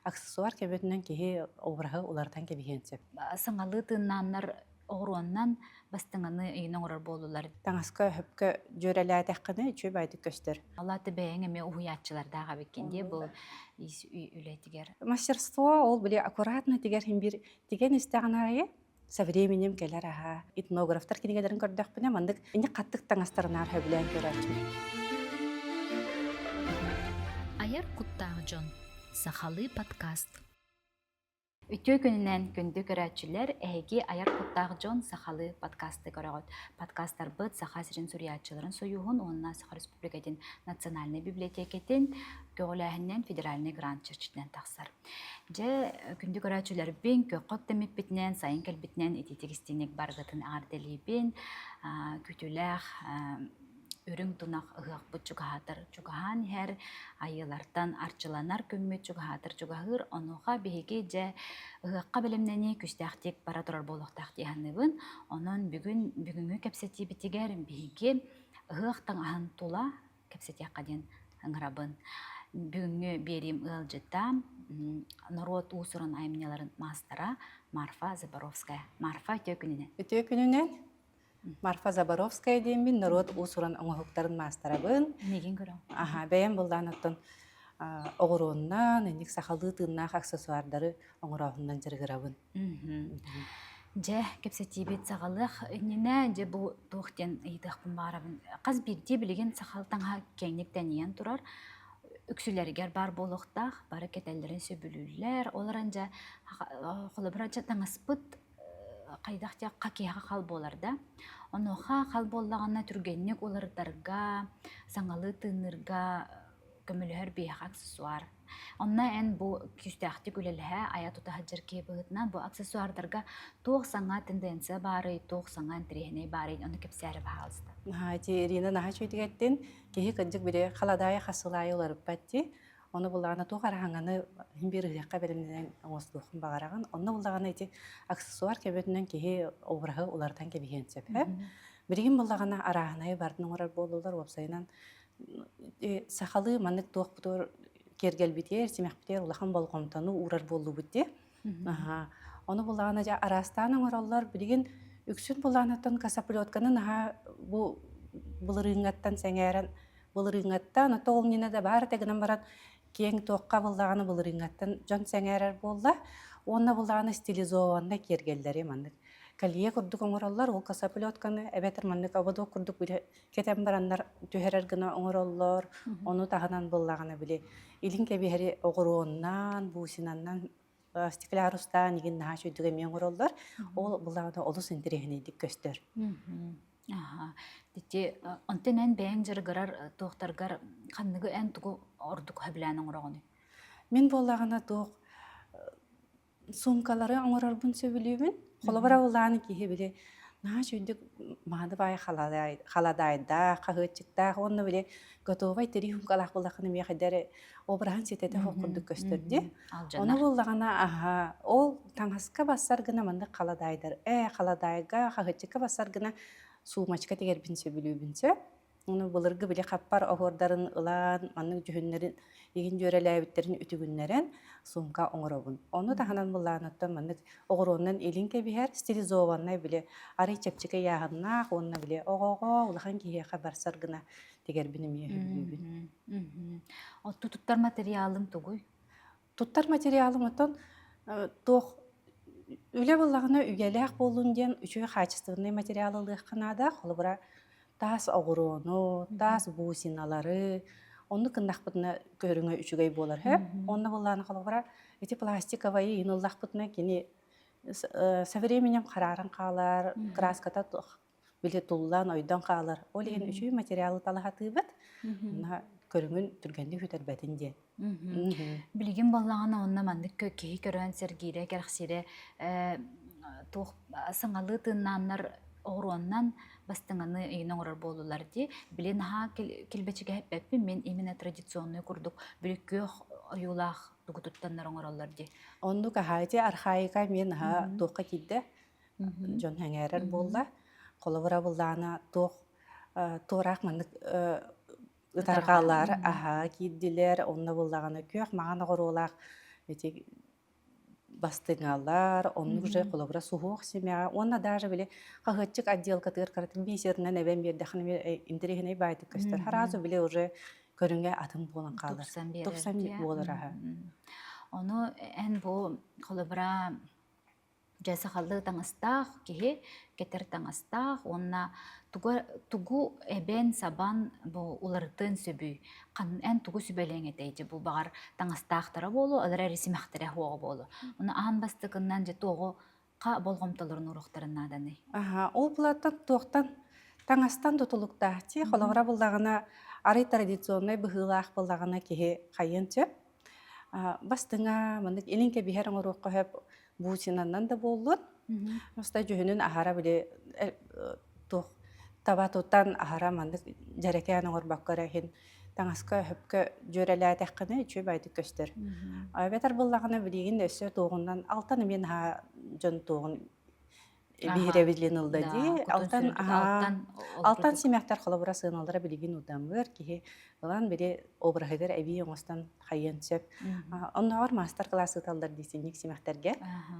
Аксессуар кэбэтинэн киһи обраһы уларытан кэбиһиэн сөп. Саҥалыы тыыннааннар оҕуруоннан бастыҥаны ыйын оҥорор буоллулар. Таҥаска өһөпкө дьүөрэлээтэххинэ үчүгэй баайдык көстөр. Алааты бэйэҥ эмиэ уһуйааччылардаах эбиккин дии бу ис үлэтигэр. Мастерство ол били аккуратно тигэр хин бир тигэн истэҕин аайы со временем кэлэр аһа. Этнографтар кинигэлэрин көрдөхпүнэ маннык ини хаттык таҥастарынаар сөбүлээн көрөөччүм. Айар куттаах дьон. Сахалыы подкаст. Үтүө күнүнэн күндү көрөөччүлэр, эһиги айар куттаах дьон сахалыы подкасты көрөҕүт. Подкастарбыт Саха сирин суруйааччыларын сойууһун уонна Саха Республикатын национальнай библиотекатын көҕүлээһининэн федеральный грант чэрчитинэн тахсар. Дьэ, күндү көрөөччүлэрбин, көххө үктэммиппитинэн, сайын кэлбитинэн итиитик истиҥник барыгытын эҕэрдэлиибин. Күтүлээх үрүҥ тунах ыһыахпыт чугаһаатар чугаһаан иһэр, айыылартан арчыланар күммүт чугаһаатар чугаһыыр. Онуоха биһиги дьэ ыһыахха бэлэмнэнии күстээхтик бара турар буолуохтаах дии саныыбын. Онон бүгүн бүгүҥҥү кэпсэтиибитигэр биһиги ыһыах таҥаһын тула кэпсэтиэххэ диэн ыҥырабын. Бүгүҥҥү биэриим ыалдьыта норуот уус-уран айымньыларын маастара Марфа Заборовская. Марфа, үтүө күнүнэн. Үтүө күнүнэн. Марфа Заборовская диэммин норуот уус-уран оҥоһуктарын маастарабын. Миигин көрөҥ. Аха, бэйэм былаан оттон оҕуруоннан, инник сахалыы тыыннаах аксессуардары оҥорооһуннан дьарыгырабын. Дьэ, кэпсэтиибит саҕалыах иннинэ, дьэ бу туох диэн ыйытыахпын баҕарабын. Хас биирдии билигин сахал таҥаһа киэҥник тэнийэн турар. Үксүлэригэр баар буолуохтаах, бары кэтэллэрин сөбүлүүллэр. Ол эрэн дьэ, холобура дьэ таҥаспыт хайдах диэххэ киһиэхэ хал буолар да. Онуоха хал буоллаҕына түргэнник уларытарга, саҥалыы тыыннырга көмөлөһөр биһиэхэ аксессуар. Онно эн бу күүстээхтик үлэлэһэ, айа-тута сылдьар киһи быһыытынан бу аксессуардарга туох саҥа тенденция баарый, туох саҥа интэриэһинэй баарый ону кэпсээ эрэ баһаалыста. Наһаа ити Ирина наһаа үчүгэйдик киһи кырдьык били халадаайы хасылаайы уларыппат дии. Ону буллаҕына туох араһаҥаны иһин биир ыһыахха бэлэмнэнэн оҥостуоххун баҕараҕын. Онно буллаҕына ити аксессуар көмөтүнэн киһи обраһы уларытан кэбиһиэн сөп. Билигин буллаҕына арааһынайы бардын оҥорор буоллулар уопсайынан сахалыы маннык туохпутугар киэргэлбитигэр, симэхпитигэр улахан болҕомтону уурар буоллубут дии. Аһаа. Ону буллаҕына дьэ араастаан оҥороллор. Билигин үксүн буллаҕынаттан косоплетканы наһаа бу былырыыҥҥаттан сэҥээрэн былырыыҥҥаттан ото ол иннинэ да баар этэ гынан баран киэҥ туохха буллаҕына былырыыҥҥаттан дьон сэҥээрэр буолла. Уонна буллаҕына стилизованнай киэргэллэри маннык колье курдук оҥороллор. Ол косоплетканы эбэтэр маннык ободок курдук били кэтэн бараннар түһэрэр гына оҥороллор. Ону таһынан буллаҕына били илин кэбиһэри оҕуруоннан, бусинаннан стеклярустаан игин наһаа үчүгдүк эмиэ оҥороллор. Ол буллаҕына олус интэриэһинэйдик көстөр. Аха. Ити онтон эн бэйэҥ дьарыгырар туохтаргар ханныгы эн тугу ордук сөбүлээн оҥороҕунуй? Мин буоллаҕына туох Суумкалары оҥорорбун сөбүлүүбүн. Холобура улаан киһи били наһаа үчүгдүк мааны баайы халадаайдаах, хаһыаччыктаах уонна били готовай тирии суумкалаах буоллаххына миэхэ эрэ обраһын ситэтэ суох курдук көстөр дии. Ону буоллаҕына аһа ол таҥаска бассар гына маннык халадаайдар халадаайга хаһыаччыкка бассар гына суумачка тигэрбин сөбүлүүбүн сөп. Ону былыргы били хаппар оһуордарын ылан, маннык дьүһүннэрин игин дьүөрэлээбиттэрин үтүгүннэрэн сумка оҥоробун. Ону таһынан былааныттан маннык оҕуруоннан илин кэбиһэр стилизованнай били арый чэпчэки ыйааһыннаах уонна били оҕоҕо улахан киһиэхэ барсар гына тигэрбин эмиэ сөбүлүүбүн. Отту туттар материалыҥ тугуй? Туттар материалым оттон туох үлэ буоллаҕына үйэлээх буоллун диэн үчүгэй хаачыстыбаннай материал ылыахха наада. Холобура, таас оҕуруону, таас бусиналары, оннук гыннахпытына көрүҥэ үчүгэй буолар һэ. Онно буоллаҕына холобура, ити пластиковайы иин ыллахпытына кини со временем харааран хаалар, краската били туллан, ойдон хаалар. Ол иһин үчүгэй материалы талаһатыыбыт. Онно көрүҥүн түргэнник сүтэрбэтин диэн. Билигин буоллаҕына онно маннык киһи көрөн сэргиирэ, кэрэхсиирэ туох саҥалыы тыыннааннар оҕуруоннан бастыҥаны ыйын оҥорор буоллулар дии. Били наһаа килбэчигэһиппэппин мин именно традиционный курдук били күөх ойуулаах тугу туттаннар оҥороллор дии. Оннук аһаа ити архаика эмиэ наһаа туохха киирдэ дьон сэҥээрэр буолла. Холобура былаана туох туораах маннык ытарҕалар аһаа киирдилэр. Онно буллаҕына күөх маҥан оҕуруолаах Ити бастыҥалар, оннук же холобура суһуох симэҕэ уонна даже били хаһыатчык отделкатыгар каратын бисеринэн эбэн биэрдэххинэ интэриэһинэй баайтык көстөр. Сразу били уже көрүҥэ атын буолан хаалар. Тупсан биэрэр. Тупсан буолар аһа. Ону эн бу холобура Дьэ, сахалыы таҥастаах киһи кэтэр таҥастаах уонна тугу, тугу эбэн-сабан бу уларытыан сөбүй? Хан эн тугу сүбэлиэҥ этэй? Дьэ, бу баҕар таҥастаахтара буолуо, ол эрээри симэхтэрэ суоҕа буолуо. Ону аан бастакыннан дьэ туоҕу ха болҕомтолорун ууруохтарын нааданый? Аха, ол булаттан туохтан таҥастан тутулуктаах дии. Холобура буллаҕына, арый традиционнай быһыылаах буоллаҕына киһи хайыан сөп. Бастыҥа, маннык илин кэбиһэр оҥоруохха сөп бусинаннан да буоллун. Просто дьүһүнүн аһара били туох таба тутан аһара маннык дьэрэкээн оҥорбокко эрэ иһин таҥаска өһөпкө дьүөрэлээтэххинэ үчүгэй баайдык көстөр. Эбэтэр буллаҕына билигин өссө туоҕунан алтан эмиэ наһаа дьон туоҕун биһирэбилин ылла дии. Алтан алтан симэхтэр холобура сыаналара билигин удамыр киһи ылан били обраһыгар эбии оҥостон хайыан сөп. Оннооҕор маастар-кылаас ыыталлар дии синник симэхтэргэ.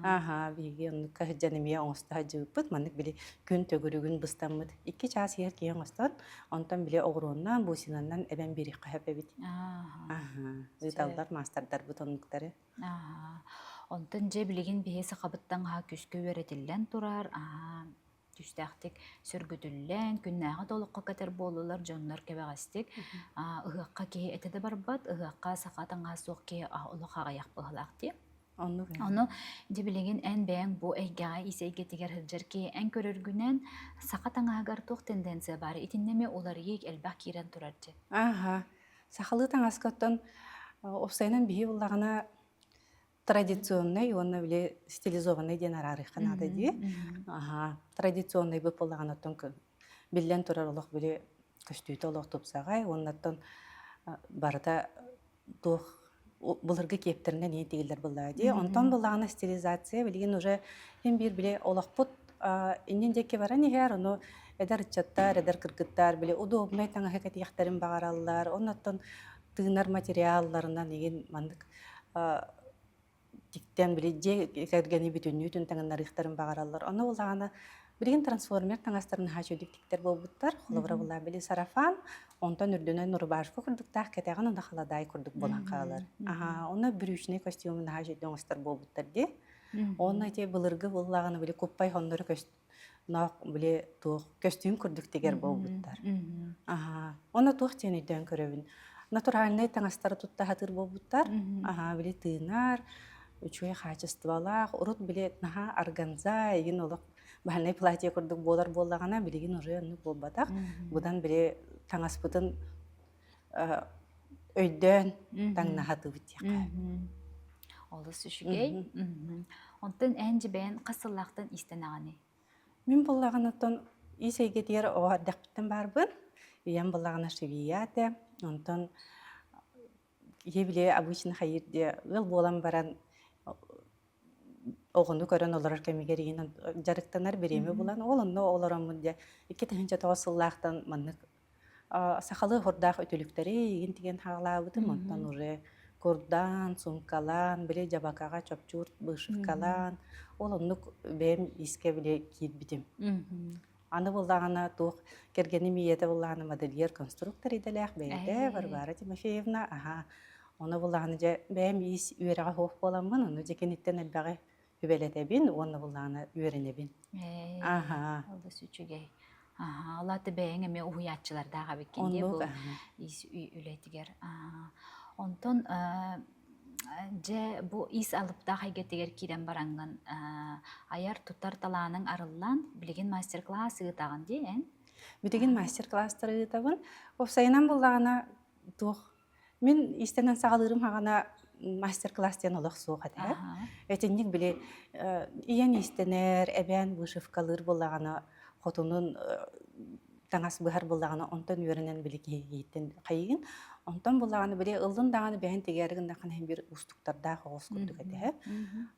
Аха, биһиги оннукка сылдьан эмиэ оҥосто сылдьыбыппыт. Маннык били күн төгүрүгүн быстаммыт. 2 чаас иһэр киһи оҥостон, онтон били оҕуруоннан, бусинаннан эбэн биэриэххэ сөп эбит. Аха, ыыталлар маастардарбыт оннуктары. Аа, онтон дьэ билигин биһи сахабыт таҥаһа күүскэ үөрэтиллэн турар, аа, түстээхтик сөргүтүллэн, күннээҕи да олоххо кэтэр буоллулар дьоннор кэбэҕэстик. Аа, ыһыахха киһи этэ да барбат, ыһыахха саха таҥаһа суох киһи олох аҕыйах быһыылаах дии. Оннук. Ону дьэ билигин эн бэйэҥ бу эйгэҕэ ис эйгэтигэр сылдьар киһи эн көрөргүнэн саха таҥаһыгар туох тенденция баар? Итиннэ эмиэ уларыйыы элбэх киирэн турар дии. Аха. Сахалыы таҥаска оттон уопсайынан биһи буллаҕына традиционнай уонна били стилизованный диэн араарыахха наада дии. Аха, традиционный быт буоллаҕына оттон биллэн турар олох били көстүүтэ олох тупсаҕай уонна оттон барыта туох былыргы киэптэринэн иин тигиллэр буоллаҕа дии. Онтон буллаҕына стилизация билигин уже син биир били олохпут иннин диэки баран иһэр, ону эдэр ыччаттар, эдэр кыргыттар били удобнай таҥаһы кэтиэхтэрин баҕараллар. Оннуттан тыынар материалларынан игин маннык тиктэн били дьиэ кэргэни бүтүннүүтүн таҥыннарыахтарын баҕараллар. Ону буллаҕына билигин трансформер таҥастарын наһаа үчүгдүк тиктэр буолбуттар. Холобура буллаа били сарафан, онтон үрдүнэн рубашка курдуктаах кэтэҕин онно халадаай курдук буолан хаалар. Аха, онно брючный костюм наһаа үчүгдүк оҥостор буолбуттар дии. Онно ити былыргы буллаҕына били куппай хоннору ноох били туох көстүүм курдук тигэр буолбуттар. Аха, онно туох диэн өйдөөн көрөбүн. Натуральнай таҥастары тутта сатыыр буолбуттар. Аха, били тыынар, үчүгэй хаачыстыбалаах, урут били наһаа органза, игин олох бальнай платье курдук буолар буоллаҕына, билигин уже оннук буолбатах. Быдан били таҥаспытын өйдөөн таҥнаһатыбыт диэххэ. Олус үчүгэй. Онтон эн дьэ бэйэн хас сыллаахтан иистэнэҕиний? Мин буоллаҕына оттон ис эйгэтигэр оҕо эрдэхпиттэн баарбын. Ийэм буоллаҕына швея этэ. Онтон киһи били обычно хайыыр диэ ыал буолан баран оҕону көрөн олорор кэмигэр игин дьарыктанар бириэмэ булан ол онно олороммун дьэ 2009 сыллаахтан маннык сахалыы хурдаах үтүлүктэри игин тигэн хаалаабытым онтон уже курдаан сумкалаан били дьабакаҕа чопчуур вышивкалаан ол оннук бэйэм иискэ били киирбитим аны буллаҕына туох кэргэним ийэтэ буллаҕына модельер конструктор идэлээх бэйэтэ Варвара Тимофеевна аха ону буллаҕына дьэ бэйэм иис үөрэҕэ суох буоламмын ону дьэ киниттэн элбэҕи үбэлэтэбин уонна буллаҕына үөрэнэбин аха Олус үчүгэй. Аха, ол аата бэйэҥ эмиэ уһуйааччылардаах эбиккин дии бу оннук ис үлэтигэр. Онтон дьэ бу ис алыптаах эйгэтигэр киирэн бараҥҥын айар-тутар талааныҥ арыллан билигин мастер-класс ыытаҕын дии эн? Билигин мастер-класстары ыытабын. Уопсайынан буллаҕына туох Мин иистэнэн саҕалыырым хаҕана мастер-класс диэн олох суох этэ. Этинник били ийэн иистэнэр, эбээн вышивкалыыр буоллаҕына, хотунун таҥас быһар буоллаҕына, онтон үөрэнэн били киһигиттэн хайыгын. Онтон буоллаҕына били ыллын даҕаны бэйэн тигээри гыннаххына иһин биир уустуктардаах оҕус курдук этэ.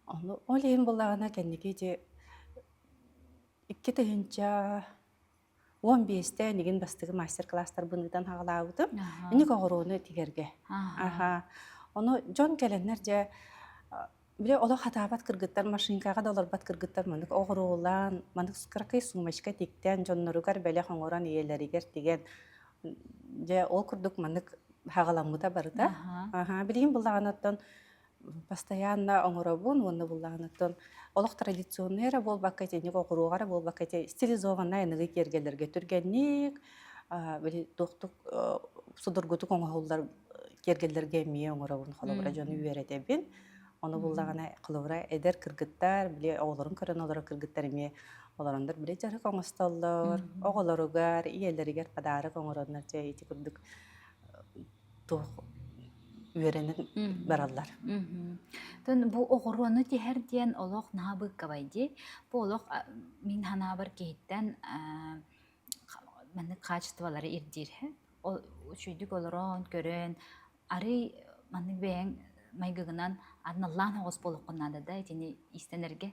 Ону ол иһин буоллаҕына кэнники ити 2015-тэ энигин бастакы мастер-класстарбын ыытан хаҕалаабытым. Инник оҕуруону тигэргэ. Аха. Ону дьон кэлэннэр дьэ Бile олох хатаабат кыргыттар, машинкаҕа да олорбот кыргыттар маннык оҕуруолаан, маннык кыракый сумочка тиктэн, дьонноругар бэлэх оҥорон ийэлэригэр тигэн, дьэ ол курдук маннык хаҕаламмыта барыта. Аха, билигин буллаҕына постоянно оҥоробун уонна буллаҕына олох традиционный эрэ буолбакка итинник оҕуруоҕа эрэ буолбакка ити стилизованнай аныгы киэргэллэргэ түргэнник били туохтук судургутук оҥоһуллар киэргэллэргэ эмиэ оҥоробун холобура дьону үөрэтэбин ону буллаҕына холобура эдэр кыргыттар били оҕолорун көрөн олорор кыргыттар эмиэ олороннор били дьарык оҥостоллор оҕолоругар ийэлэригэр подарок оҥороннор дьэ ити курдук туох үөрэнэн бараллар. Тон бу оҕуруону тиһэр диэн олох наһаа быыккабай дии. Бу олох мин ханаабар киһиттэн маннык хаачыстыбалары ирдиир. Ол үчүгүйдүк олорон, көрөн, арый маннык бэйэҥ майгыгынан аналлаан оҕус буолуоххун наада да итини иистэнэргэ.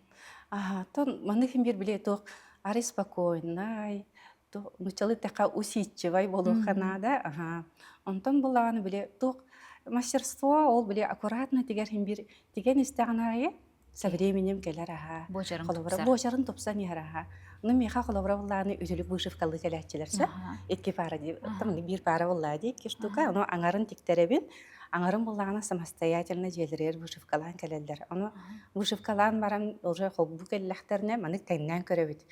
Аха, тон маннык иһин биир били туох арый спокойнай, нуччалыы эттэххэ усидчивай буолуохха наада. Аха. Онтон буллаҕына били туох мастерство ол били аккуратно тигэр иһин биир тигэн истэҕин аайы со временем кэлэр аһа. Буочарын Холобура, тупсар. буочарын тупсан иһэр аһа. Ну, миэхэ холобура буллааны үтүлүк вышивкалыы кэлээччилэр сөп. Икки пара дии, там биир пара буллаа дии, икки штука. Ону аҥарын тиктэрэбин. Аҥарын буллаҕына самостоятельно дьиэлэригэр вышивкалаан кэлэллэр. Ону вышивкалаан баран уже холбуу кэллэхтэринэ маннык тэҥнээн көрөбүт.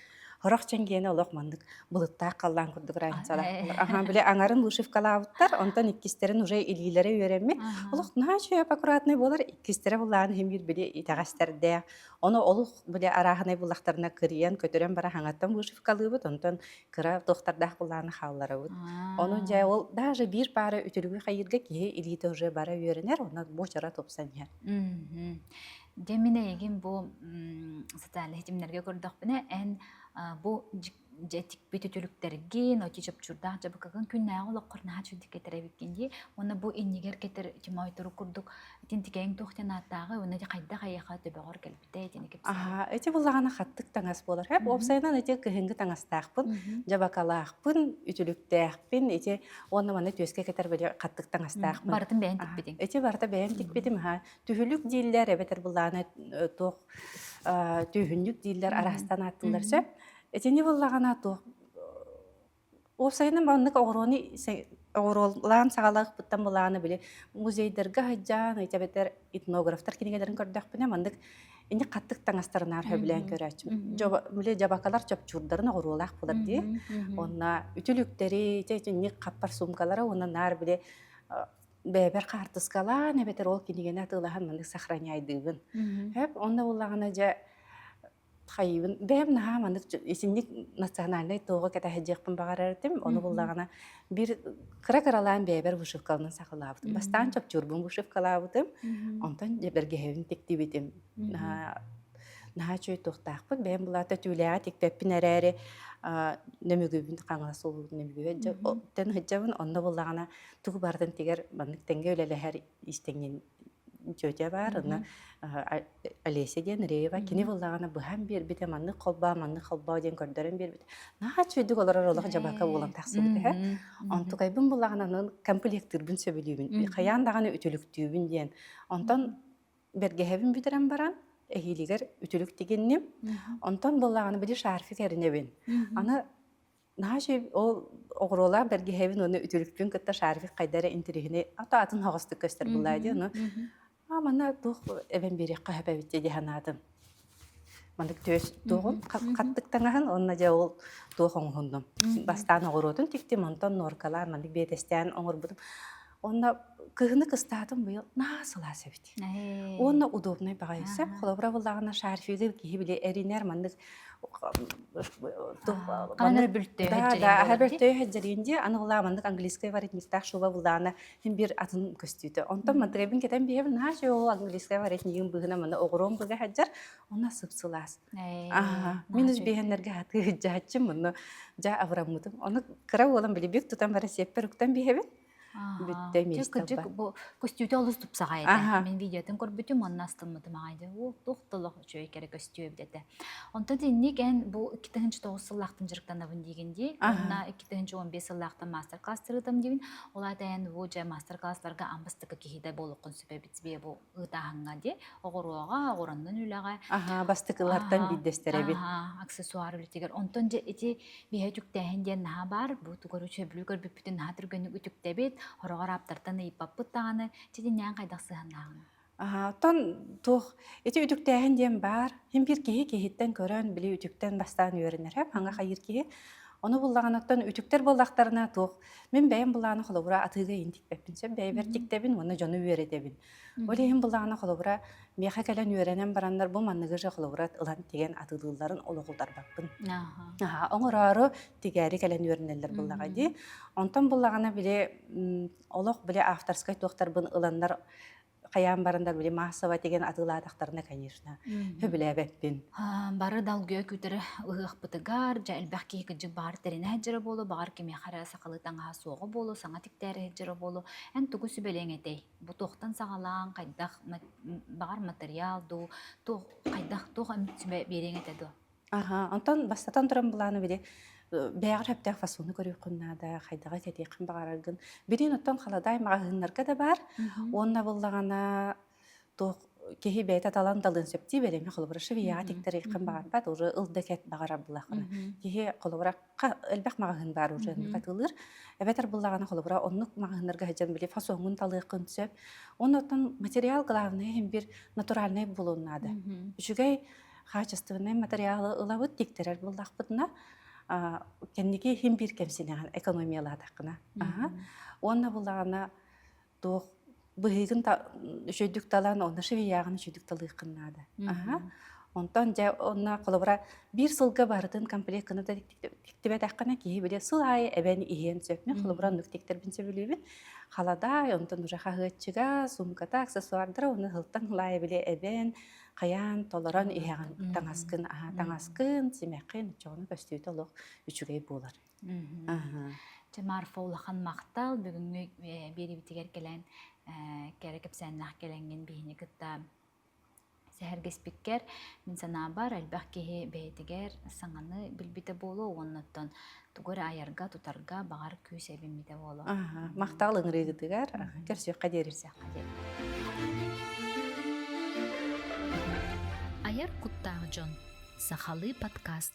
Сорох чэҥгиэнэ олох маннык былыттаах халлаан курдук разницалаах буолар. Аха, били аҥарын вышивкалаабыттар, онтон иккистэрин уже илиилэрэ үөрэммит. Олох наһаа үчүгэй аккуратный буолар, иккистэрэ буллаан иһин биир били итэҕэстэрдээх. Ону олох били арааһынай буллахтарына кырыйан, көтөрөн бара хаҥаттан вышивкалыыбыт, онтон кыра туохтардаах буллааны хаалларабыт. Ону дьэ ол даже биир паара үтүлүгү хайыырга киһи илиитэ уже бара үөрэнэр, онно буочара тупсан иһэр. Дьэ мин эйигин бу социальнай ситимнэргэ көрдөхпүнэ, эн бу дьэ тикпит үтүлүктэргин, оти чопчурдаах дьабыкагын күннээҕи олоххор наһаа үчүгдүк кэтэр эбиккин дии. Уонна бу иннигэр кэтэр тимой туру курдук итин тикэйиҥ туох диэн ааттааҕый уонна ити хайдах эйиэхэ төбөҕөр кэлбитэ итини кэпсээ. Аһаа, ити буллаҕына хаттык таҥас буолар. Хэп уопсайынан ити кыһыҥҥы таҥастаахпын, дьабакалаахпын, үтүлүктээхпин, ити уонна манна түөскэ кэтэр били хаттык таҥастаахпын. Барытын бэйэҥ тикпитиҥ. Ити барыта бэйэм тикпитим, аһаа. Түһүлүк дииллэр эбэтэр былаана туох түүһүнньүк дииллэр араастан ааттыыллар сөп. Итини буллаҕына туох уопсайынан маннык оҕуруону оҕуруолаан саҕалаахпыттан былааны били музейдарга сылдьан эбэтэр этнографтар кинигэлэрин көрдөхпүнэ маннык ини хаттык таҥастарынаар сөбүлээн көрөөччүм. Били дьабакалар чопчуурдарын оҕуруолаах буолар дии. Онно үтүлүктэри, итинник хаппар суумкалара уонна наар били бэйэбэр хаартыскалаан эбэтэр ол кинигэни атыылаһан маннык сохраняйдыыбын. Хөп онно буллаҕына дьэ хайыыбын бэйэм наһаа маннык итинник национальнай туоҕу кэтэһдьиэхпин баҕарар этим. Ону буллаҕына биир кыра-кыралаан бэйэбэр вышивкаларын сахалаабытым. Бастаан чопчуурбун вышивкалаабытым. Онтон дьэ бэргэһэбин тиктибитим. Наһаа үчүгэй туохтаахпын. Бэйэм булаата түүлээҕи тикпэппин эрээри нөмүгүбүн хаҥас улуун нөмүгүбүн тэн сылдьабын. Онно буллаҕына тугу барытын тигэр маннык тэҥҥэ үлэлэһэр истэҥин тетя баар, онно Олеся диэн Реева кини буллаҕына быһан биэрбитэ, маннык холбоо, маннык холбоо диэн көрдөрөн биэрбитэ. Наһаа үчүгэйдик олорор олох дьабака буолан тахсыбыт этэ. Онтукайбын буллаҕына онон комплектыырбын сөбүлүүбүн. Хайаан даҕаны үтүлүктүүбүн диэн. Онтон бэргэһэбин бүтэрэн баран эһиилигэр үтүлүк тигинним. Онтон буллаҕына били шарфик эринэбин. Аны Наһаа үчүгэй ол оҕуруолаах бэргэһэбин уонна үтүлүкпүн кытта шарфик хайда эрэ интэриэһинэй ата атын оһоҕостук көстөр буоллаа дии ону аа манна туох эбэн биэриэххэ сөп эбит дии санаатым. Маннык түөс туоҕун хаттык таҥаһын уонна дьэ ол туох оҥоһуннум. Бастаан оҕуруотун тиктим, онтон нуоркалаан маннык биэтэстээн оҥорбутум. Уонна кыһыны кыстаатым быйыл наһаа сылаас эбит. Уонна удобнай баҕайы сөп. Холобура буллаҕына шарфигы киһи били эринэр маннык Да, да, аһа бүлтөйө сылдьарыын дии. Аны улаа маннык английскай воротниктаах шуба буллаҕына син биир атын көстүүтэ. Онтон мантыгайбын кэтэн биэбин наһаа үчүгэй ол английскай воротнигын быыһына манна оҕуруом быга сылдьар. Онно сып-сылаас. Аха, мин үс биэһэннэргэ хатыы сылдьааччым, онно дьэ абыраммытым. Ону кыра уолам били бүк тутан бара сиэппэр уктан биэһэбин. Бүттэ Дьэ, миэстэ кырдьык, ылбат. бу көстүүтэ олус тупсаҕай этэ. Мин видеотын көрбүтүм, онно астыммытым аҕай дьэ. Оо, туох да олох үчүгэй кэрэ көстүү эбит этэ. Онтон итинник эн бу 2009 сыллаахтан дьарыктанабын диигин дии. Уонна 2015 сыллаахтан мастер-класс ыытам диибин. Ол аата эн бу дьэ мастер-классларга аан бастакы киһи да буолуоххун сөп эбит себе бу ыытааһыҥҥа дии. Оҕуруоҕа, оҕуроннун үлэҕэ. Аха, бастакылартан биирдэстэрэ эбит. Аксессуар үлэтигэр. Онтон дьэ ити биһэ үтүктээһин диэн наһаа баар. Бу тугар үчүгэйбили көрбүппүтүн наһаа түргэнник үтүктэбит. Хороҕор ааптартан ыйыппаппыт даҕаны. Читиннээн хайдах сыһаннааҕын? Оттон туох ити үтүктээһин диэн баар. Хин биир киһи киһиттэн көрөн, били үтүктэн бастаан үөрэнэр, хаҥа хайыыр киһи. Ону буллаҕына, оттон үтүктэр буоллахтарына туох мин бэйэм буллаҕына холобура атыыга иин тикпэппин сөп бэйэбэр тиктэбин уонна дьону үөрэтэбин. Ол иһин буллаҕына холобура миэхэ кэлэн үөрэнэн бараннар бу манныгы же холобура ылан тигэн атыылыылларын олох утарбаппын. Оҥороору тигээри кэлэн үөрэнэллэр буллаҕа дии. Онтон буллаҕына били олох били авторскай туохтарбын ыланнар хайаан барандар били массово тигэн атыылаатахтарына, конечно, сөбүлээбэппин. Бары далгыа күүтэр ыһыахпытыгар, дьэ элбэх киһи кыдьык баҕар тэринэ сылдьара буолуо, баҕар кимиэхэ эрэ сахалыы таҥаһа суоҕа буолуо, саҥа тиктээри сылдьара буолуо. Эн тугу сүбэлиэҥ этэй? Бу туохтан саҕалаан, хайдах баҕар материал дуу, туох хайдах туох эмит сүбэ биэриэҥ этэ дуо? Аха, онтон бастатан туран былааны били бэйэҕэр сөптөөх фасону көрүөххүн наада, хайдаҕы кэтиэххин баҕараргын. Билин оттон халадаай маҕаһыыннарга да баар. Уонна буллаҕына туох киһи бэйэтэ талан талыан сөп дии бэлэми холобура швеяҕа тиктэриэххин баҕарбат, уже ыл да кэт баҕарар буллаххына. Киһи холобура элбэх маҕаһыын баар уже оннук атыылыыр. Эбэтэр буллаҕына холобура оннук маҕаһыыннарга сылдьан били фасоҥҥун талыаххын сөп. Уонна оттон материал главное иһин бир натуральнай буолуон наада. Үчүгэй хаачыстыбаннай материалы ылабыт, тиктэрэр буоллахпытына, кэнники иһин биир кэмсинэҕин экономиялаатаххына. Уонна буллаҕына туох быһыыгын үчүгдүк талан, онно швеяҕын үчүгдүк талыаххын наада. Онтон дьэ онно холобура биир сылга барытын комплект гына да тиктибэтэххинэ киһи били сыл аайы эбэн иһиэн сөп. Мин холобура оннук тиктэрбин сөбүлүүбүн. Халадаай, онтон уже хаһыаччыга, суумката, аксессуардара оны сылтан сыл аайы били эбэн, хайаан толорон иһэҕин таҥаскын таҥаскын симэххин оччоҕуна көстүүтэ олох үчүгэй буолар. Чэ, Марфа, улахан махтал бүгүҥҥү биэриибитигэр кэлэн кэрэ кэпсээннээх кэлэҥҥин биһини кытта сэһэргэспиккэр. Мин санаабар, элбэх киһи бэйэтигэр саҥаны билбитэ буолуо уонна оттон тугу эрэ айарга, тутарга баҕар күүс эбиммитэ буолуо. Махтал ыҥырыыгытыгар. Көрсүөххэ диэри. Көрсүөххэ диэри. Айар куттаах дьон. Сахалыы подкаст.